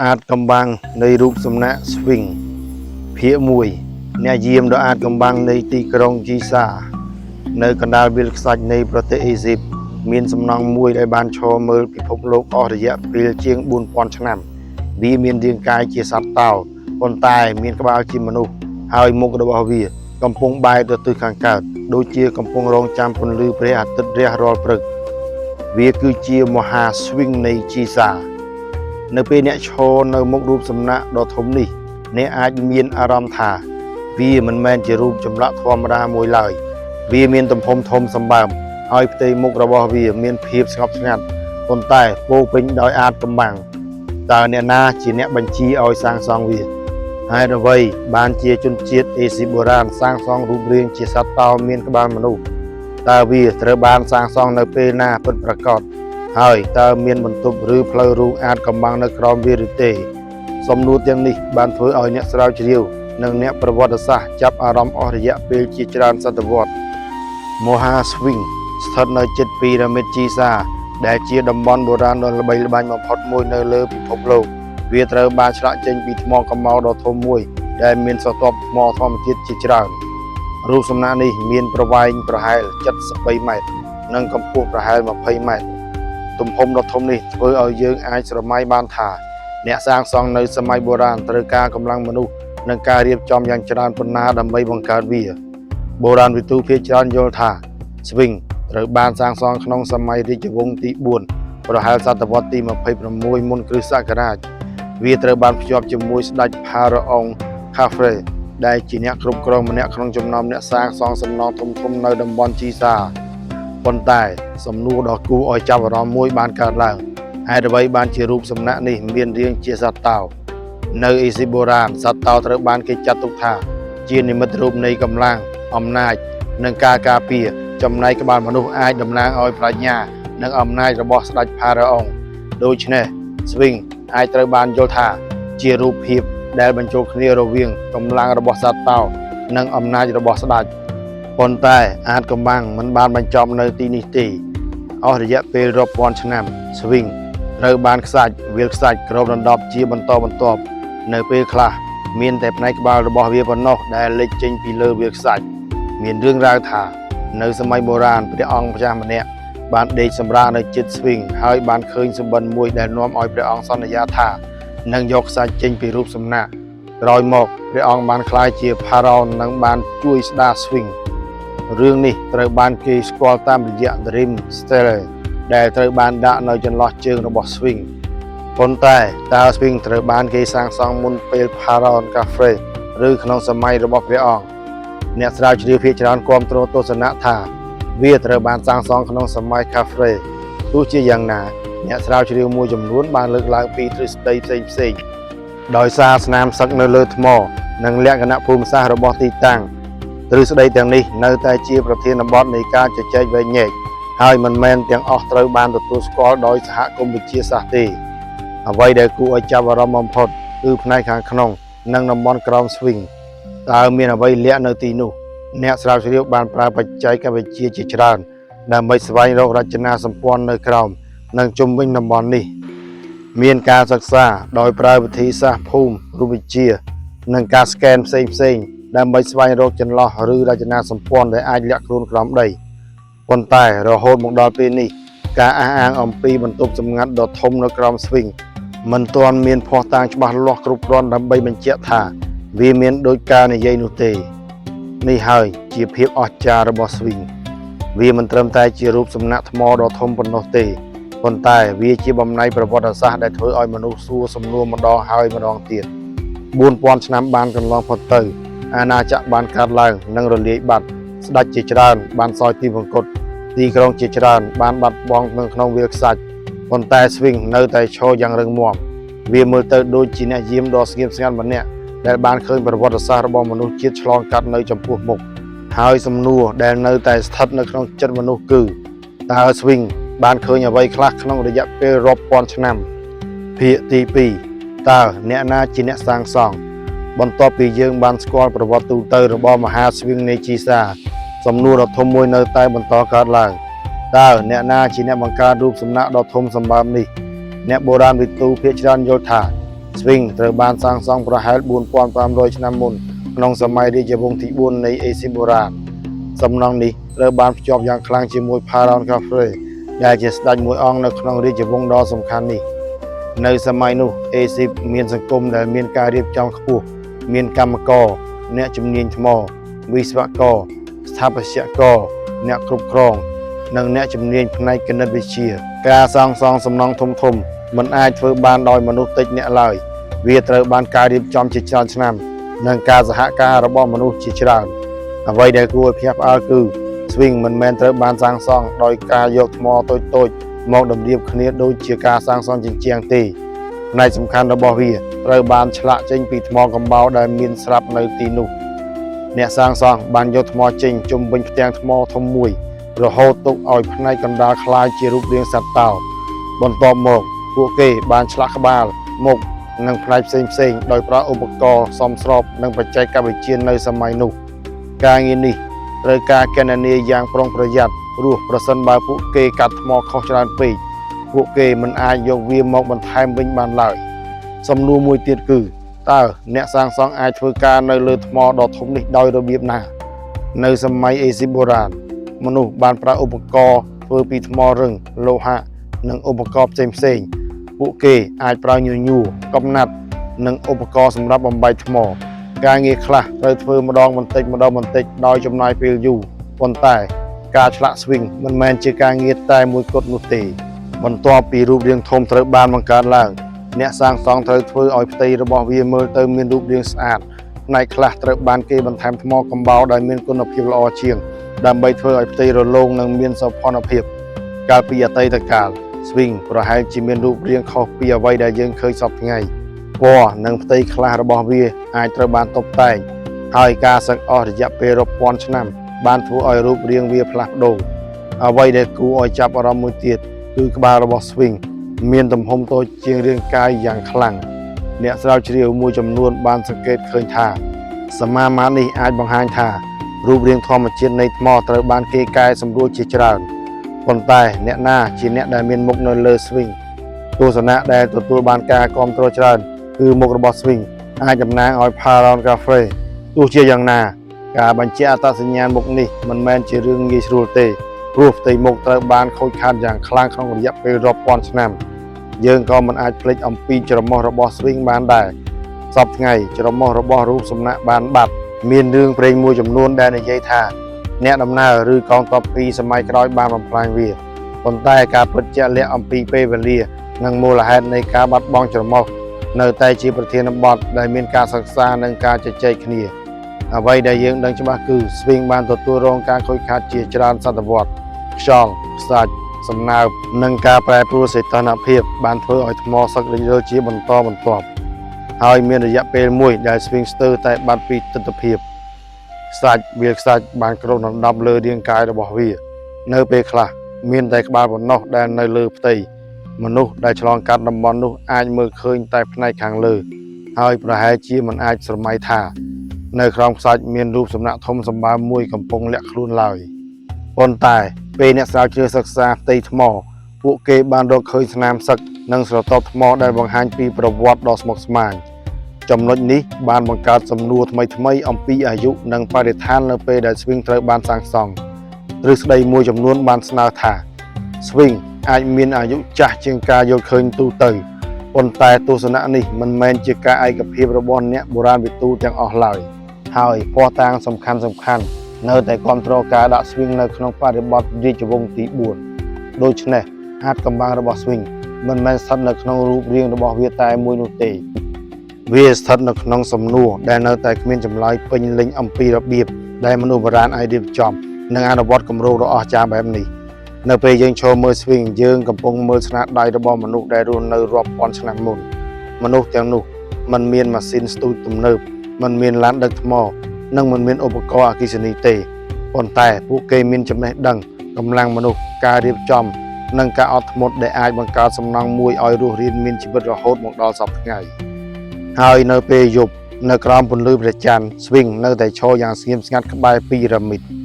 អាថ៌កំបាំងនៃរូបសំណាកស្វីងភាគ1អ្នកយាមដ៏អាថ៌កំបាំងនៃទីក្រុងជីសា នៅកណ្ដាលវាលខ្សាច់នៃប្រទេសអេស៊ីបមានសំណង់មួយដែលបានឈរមើលពិភពលោកអស់រយៈពេលជាង4000ឆ្នាំវាមានរាងកាយជាសត្វតោប៉ុន្តែមានក្បាលជាមនុស្សហើយមុខរបស់វាកំពុងបែរទៅទិសខាងកើតដូចជាកំពុងរងចាំពន្លឺព្រះអាទិត្យរះរាល់ព្រឹកវាគឺជាមហាស្វីងនៃជីសា នៅពេលអ្នកឈរនៅមុខរូបសំណាកដ៏ធំនេះអ្នកអាចមានអារម្មណ៍ថា វាមិនមែនជារូបចម្លាក់ធម្មតាមួយឡើយ វាមានទំហំធំសម្បើមហើយផ្ទៃមុខរបស់វាមានភាពស្ងប់ស្ងាត់ប៉ុន្តែពោរពេញដោយអាថ៌កំបាំងតើអ្នកណាជាអ្នកបញ្ជាឲ្យសាងសង់វាហេតុអ្វីបានជាជនជាតិអេស៊ីបបុរាណសាងសង់រូបរាងជាសត្វតោមានក្បាលមនុស្សតើវាត្រូវបានសាងសង់នៅពេលណាពិតប្រាកដ ហើយតើមានបន្ទប់ឬផ្លូវរូងអាថ៌កំបាំងនៅក្រោមវាឬទេ សំណួរទាំងនេះបានធ្វើឲ្យអ្នកស្រាវជ្រាវនិងអ្នកប្រវត្តិសាស្ត្រចាប់អារម្មណ៍អស់រយៈពេលជាច្រើនសតវត្សមហាស្វីងស្ថិតនៅជិតពីរ៉ាមីតជីសា ដែលជាតំបន់បុរាណដ៏ល្បីល្បាញបំផុតមួយនៅលើពិភពលោក វាត្រូវបានឆ្លាក់ចេញពីថ្មកម្ោដ៏ធំមួយដែលមានស្រទាប់ថ្មធម្មជាតិជាច្រើនរូបសំណាកនេះមានប្រវែងប្រហែល73ម៉ែត្រនិងកម្ពស់ប្រហែល20ម៉ែត្រ ទំហំដ៏ធំនេះធ្វើឲ្យយើងអាចស្រមៃបានថា អ្នកសាងសង់នៅសម័យបុរាណត្រូវការកម្លាំងមនុស្សនិងការរៀបចំយ៉ាងច្រើនប៉ុណ្ណាដើម្បីបង្កើតវាបុរាណវិទូភាគច្រើនយល់ថាស្វីងត្រូវបានសាងសង់ក្នុងសម័យរាជវង្សទី4ប្រហែលសតវត្សទី26មុនគ្រិស្តសករាជវាត្រូវបានភ្ជាប់ជាមួយស្ដេចផារ៉ាអុងខាហ្វ្រេដែលជាអ្នកគ្រប់គ្រងម្នាក់ក្នុងចំណោមអ្នកសាងសង់សំណង់ធំៗនៅតំបន់ជីសា ប៉ុន្តែសំណួរដ៏គួរឲ្យចាប់អារម្មណ៍មួយបានកើតឡើងហេតុអ្វីបានជារូបសំណាកនេះមានរាងជាសត្វតោនៅអេស៊ីបបុរាណសត្វតោត្រូវបានគេចាត់ទុកថា ជានិមិត្តរូបនៃកម្លាំងអំណាចនិងការការពារចំណែកក្បាលមនុស្សអាចតំណាងឲ្យប្រាជ្ញា និងអំណាចរបស់ស្ដេចផារ៉ាអុងដូច្នេះស្វីងអាចត្រូវបានយល់ថា ជារូបភាពដែលបញ្ចូលគ្នារវាងកម្លាំងរបស់សត្វតោនិងអំណាចរបស់ស្ដេច ប៉ុន្តែអាថ៌កំបាំងមិនបានបញ្ចប់នៅទីនេះទេអស់រយៈពេលរាប់ពាន់ឆ្នាំស្វីងត្រូវបានខ្សាច់វាលខ្សាច់គ្របដណ្ដប់ជាបន្តបន្ទាប់នៅពេលខ្លះមានតែផ្នែកក្បាលរបស់វាប៉ុណ្ណោះដែលលេចចេញពីលើវាលខ្សាច់មានរឿងរ៉ាវថា នៅសម័យបុរាណព្រះអង្គម្ចាស់ម្នាក់បានដេកសម្រាកនៅជិតស្វីងហើយបានឃើញសម្បិនមួយដែលនាំឲ្យព្រះអង្គសន្យាថានឹងយកខ្សាច់ចេញពីរូបសំណាកក្រោយមកព្រះអង្គបានក្លាយជាផារ៉ោននិងបានជួយស្ដារស្វីង រឿងនេះត្រូវបានគេស្គាល់តាមរយៈ Dream Stele ដែលត្រូវបានដាក់នៅចន្លោះជើងរបស់ Sphinx ប៉ុន្តែតើ Sphinx ត្រូវបានគេសាងសង់មុនពេល Pharaoh Khafre ឬក្នុងសម័យរបស់ព្រះអង្គអ្នកស្រាវជ្រាវភាគច្រើនគាំទ្រទស្សនៈថាវាត្រូវបានសាងសង់ក្នុងសម័យ Khafre ទោះជាយ៉ាងណាអ្នកស្រាវជ្រាវមួយចំនួនបានលើកឡើងពីទ្រឹស្ដីផ្សេងៗដោយសារស្នាមសឹកនៅលើថ្មនិងលក្ខណៈភូមិសាស្ត្ររបស់ទីតាំង ទ្រឹស្ដីទាំងនេះនៅតែជាប្រធានបទនៃការជជែកវែកញែកហើយមិនមែនទាំងអស់ត្រូវបានទទួលស្គាល់ដោយសហគមន៍វិទ្យាសាស្ត្រទេអ្វីដែលគួរឲ្យចាប់អារម្មណ៍បំផុតគឺផ្នែកខាងក្នុងនិងតំបន់ក្រោមស្វីងតើមានអ្វីលាក់នៅទីនោះអ្នកស្រាវជ្រាវបានប្រើបច្ចេកវិទ្យាជាច្រើនដើម្បីស្វែងរករចនាសម្ព័ន្ធនៅក្រោមនិងជុំវិញតំបន់នេះ មានការសិក្សាដោយប្រើវិធីសាស្ត្រភូមិរូបវិទ្យានិងការ scan ផ្សេងផ្សេងៗដើម្បីស្វែងរកចន្លោះឬរចនាសម្ព័ន្ធដែលអាចលាក់ខ្លួនក្រោមដីប៉ុន្តែរហូតមកដល់ពេលនេះការអះអាងអំពីបន្ទប់សម្ងាត់ដ៏ធំនៅក្រោមស្វីងមិនទាន់មានភស្តុតាងច្បាស់លាស់គ្រប់គ្រាន់ដើម្បីបញ្ជាក់ថាវាមានដូចការនិយាយនោះទេនេះហើយជាភាពអស្ចារ្យរបស់ស្វីងវាមិនត្រឹមតែជារូបសំណាកថ្មដ៏ធំប៉ុណ្ណោះទេ ប៉ុន្តែវាជាបំណែកប្រវត្តិសាស្ត្រដែលធ្វើឲ្យមនុស្សសួរសំណួរម្ដងហើយម្ដងទៀត4000ឆ្នាំបានកន្លងផុតទៅអាណាចក្របានកើតឡើងនិងរលាយបាត់ស្ដេចជាច្រើនបានសោយទីវង្គតទីក្រុងជាច្រើនបានបាត់បង់នៅក្នុងវាលខ្សាច់ប៉ុន្តែស្វីងនៅតែឈរយ៉ាងរឹងមាំវាមើលទៅដូចជាអ្នកយាមដ៏ស្ងៀមស្ងាត់ម្នាក់ដែលបានឃើញប្រវត្តិសាស្ត្ររបស់មនុស្សជាតិឆ្លងកាត់នៅចំពោះមុខហើយសំណួរដែលនៅតែស្ថិតនៅក្នុងចិត្តមនុស្សគឺតើស្វីង បានឃើញអ្វីខ្លះក្នុងរយៈពេលរាប់ពាន់ឆ្នាំភាគទី2តើអ្នកណាជាអ្នកសាងសង់បន្ទាប់ពីយើងបានស្គាល់ប្រវត្តិទូទៅរបស់មហាស្វីងនៃជីសាសំណួរដ៏ធំមួយនៅតែបន្តកើតឡើងតើអ្នកណាជាអ្នកបង្កើតរូបសំណាកដ៏ធំសម្បើមនេះអ្នកបុរាណវិទូភាគច្រើនយល់ថា ស្វីងត្រូវបានសាងសង់ប្រហែល4500ឆ្នាំមុនក្នុងសម័យរាជវង្សទី4នៃអេស៊ីបបុរាណសំណង់នេះត្រូវបានភ្ជាប់យ៉ាងខ្លាំងជាមួយផារ៉ោនកាហ្វ្រេដែលជាស្ដេចមួយអង្គនៅក្នុងរាជវង្សដ៏សំខាន់នេះនៅសម័យនោះអេស៊ីបមានសង្គមដែលមានការរៀបចំខ្ពស់មានកម្មករអ្នកជំនាញថ្មវិស្វករស្ថាបត្យករអ្នកគ្រប់គ្រងនិងអ្នកជំនាញផ្នែកគណិតវិទ្យាការសាងសង់សំណង់ធំៗមិនអាចធ្វើបានដោយមនុស្សតិចអ្នកឡើយវាត្រូវបានការរៀបចំជាច្រើនឆ្នាំនិងការសហការរបស់មនុស្សជាច្រើនអ្វីដែលគួរឲ្យភ្ញាក់ផ្អើលគឺស្វីងមិនមែនត្រូវបានសាងសង់ដោយការយកថ្មតូចៗមកតម្រៀបគ្នាដូចជាការសាងសង់ជញ្ជាំងទេផ្នែកសំខាន់របស់វាត្រូវបានឆ្លាក់ចេញពីថ្មកំបោរដែលមានស្រាប់នៅទីនោះអ្នកសាងសង់បានយកថ្មចេញជុំវិញផ្ទាំងថ្មធំមួយរហូតទុកឲ្យផ្នែកកណ្ដាលក្លាយជារូបរាងសត្វតោបន្ទាប់មកពួកគេបានឆ្លាក់ក្បាលមុខនិងផ្នែកផ្សេងៗដោយប្រើឧបករណ៍សមស្របនិងបច្ចេកវិទ្យានៅសម័យនោះការងារនេះត្រូវការគណនាយ៉ាងប្រុងប្រយ័ត្នព្រោះប្រសិនបើពួកគេកាត់ថ្មខុសច្រើនពេកពួកគេមិនអាចយកវាមកបន្ថែមវិញបានឡើយសំណួរមួយទៀតគឺតើអ្នកសាងសង់អាចធ្វើការនៅលើថ្មដ៏ធំនេះដោយរបៀបណានៅសម័យអេស៊ីបបុរាណមនុស្សបានប្រើឧបករណ៍ធ្វើពីថ្មរឹងលោហៈនិងឧបករណ៍ផ្សេងៗពួកគេអាចប្រើញញួរកំណាត់និងឧបករណ៍សម្រាប់បំបែកថ្មការងារខ្លះត្រូវធ្វើម្ដងបន្តិចម្ដងបន្តិចដោយចំណាយពេលយូរប៉ុន្តែការឆ្លាក់ស្វីងមិនមែនជាការងារតែមួយគត់នោះទេបន្ទាប់ពីរូបរាងធំត្រូវបានបង្កើតឡើងអ្នកសាងសង់ត្រូវធ្វើឲ្យផ្ទៃរបស់វាមើលទៅមានរូបរាងស្អាតផ្នែកខ្លះត្រូវបានគេបន្ថែមថ្មកំបោរដែលមានគុណភាពល្អជាងដើម្បីធ្វើឲ្យផ្ទៃរលោងនិងមានសោភ័ណភាពកាលពីអតីតកាលស្វីងប្រហែលជាមានរូបរាងខុសពីអ្វីដែលយើងឃើញសព្វថ្ងៃពណ៌និងផ្ទៃខ្លះរបស់វាអាចត្រូវបានតុបតែងហើយការសឹកអស់រយៈពេលរាប់ពាន់ឆ្នាំបានធ្វើឲ្យរូបរាងវាផ្លាស់ប្ដូរអ្វីដែលគួរឲ្យចាប់អារម្មណ៍មួយទៀតគឺក្បាលរបស់ស្វីងមានទំហំតូចជាងរាងកាយយ៉ាងខ្លាំងអ្នកស្រាវជ្រាវមួយចំនួនបានសង្កេតឃើញថាសមាមាត្រនេះអាចបង្ហាញថារូបរាងធម្មជាតិនៃថ្មត្រូវបានគេកែសម្រួលជាច្រើនប៉ុន្តែអ្នកណាជាអ្នកដែលមានមុខនៅលើស្វីងទស្សនៈដែលទទួលបានការគាំទ្រច្រើនគឺមុខរបស់ស្វីងអាចតំណាងឲ្យផារ៉ោនកាហ្វ្រេទោះជាយ៉ាងណាការបញ្ជាក់អត្តសញ្ញាណមុខនេះមិនមែនជារឿងងាយស្រួលទេព្រោះផ្ទៃមុខត្រូវបានខូចខាតយ៉ាងខ្លាំងក្នុងរយៈពេលរាប់ពាន់ឆ្នាំយើងក៏មិនអាចភ្លេចអំពីច្រមុះរបស់ស្វីងបានដែរសព្វថ្ងៃច្រមុះរបស់រូបសំណាកបានបាត់មានរឿងព្រេងមួយចំនួនដែលនិយាយថាអ្នកដំណើរឬកងទ័ពពីសម័យក្រោយបានបំផ្លាញវាប៉ុន្តែការពិតជាក់លាក់អំពីពេលវេលានិងមូលហេតុនៃការបាត់បង់ច្រមុះនៅតែជាប្រធានបទដែលមានការសិក្សានិងការជជែកគ្នាអ្វីដែលយើងដឹងច្បាស់គឺស្វីងបានទទួលរងការខូចខាតជាច្រើនសតវត្សខ្យល់ខ្សាច់សំណើបនិងការប្រែប្រួលសីតុណ្ហភាពបានធ្វើឲ្យថ្មសឹករិចរិលជាបន្តបន្ទាប់ហើយមានរយៈពេលមួយដែលស្វីងស្ទើរតែបាត់ពីទិដ្ឋភាពខ្សាច់វាលខ្សាច់បានគ្របដណ្ដប់លើរាងកាយរបស់វានៅពេលខ្លះមានតែក្បាលប៉ុណ្ណោះដែលនៅលើផ្ទៃមនុស្សដែលឆ្លងកាត់តំបន់នោះអាចមើលឃើញតែផ្នែកខាងលើហើយប្រហែលជាមិនអាចស្រមៃថានៅក្រោមខ្សាច់មានរូបសំណាកធំសម្បើមមួយកំពុងលាក់ខ្លួនឡើយប៉ុន្តែពេលអ្នកស្រាវជ្រាវសិក្សាផ្ទៃថ្មពួកគេបានរកឃើញស្នាមសឹកនិងស្រទាប់ថ្មដែលបង្ហាញពីប្រវត្តិដ៏ស្មុគស្មាញចំណុចនេះបានបង្កើតសំណួរថ្មីៗអំពីអាយុនិងបរិស្ថាននៅពេលដែលស្វីងត្រូវបានសាងសង់ទ្រឹស្ដីមួយចំនួនបានស្នើថាស្វីងអាចមានអាយុចាស់ជាងការយល់ឃើញទូទៅប៉ុន្តែទស្សនៈនេះមិនមែនជាការឯកភាពរបស់អ្នកបុរាណវិទូទាំងអស់ឡើយហើយភស្តុតាងសំខាន់ៗនៅតែគ្រប់គ្រងការដាក់ស្វីងនៅក្នុងបរិបទរាជវង្សទី4ដូច្នេះអាថ៌កំបាំងរបស់ស្វីងមិនមែនស្ថិតនៅក្នុងរូបរាងរបស់វាតែមួយនោះទេវាស្ថិតនៅក្នុងសំណួរដែលនៅតែគ្មានចម្លើយពេញលេញអំពីរបៀបដែលមនុស្សបុរាណអាចរៀបចំនិងអនុវត្តគម្រោងដ៏អស្ចារ្យបែបនេះនៅពេលយើងឈរមើលស្វីងយើងកំពុងមើលស្នាដៃរបស់មនុស្សដែលរស់នៅរាប់ពាន់ឆ្នាំមុនមនុស្សទាំងនោះមិនមានម៉ាស៊ីនស្ទូចទំនើបមិនមានឡានដឹកថ្មនិងមិនមានឧបករណ៍អគ្គិសនីទេប៉ុន្តែពួកគេមានចំណេះដឹងកម្លាំងមនុស្សការរៀបចំនិងការអត់ធ្មត់ដែលអាចបង្កើតសំណង់មួយឲ្យរស់រានមានជីវិតរហូតមកដល់សព្វថ្ងៃហើយនៅពេលយប់នៅក្រោមពន្លឺព្រះច័ន្ទស្វីងនៅតែឈរយ៉ាងស្ងៀមស្ងាត់ក្បែរពីរ៉ាមីត។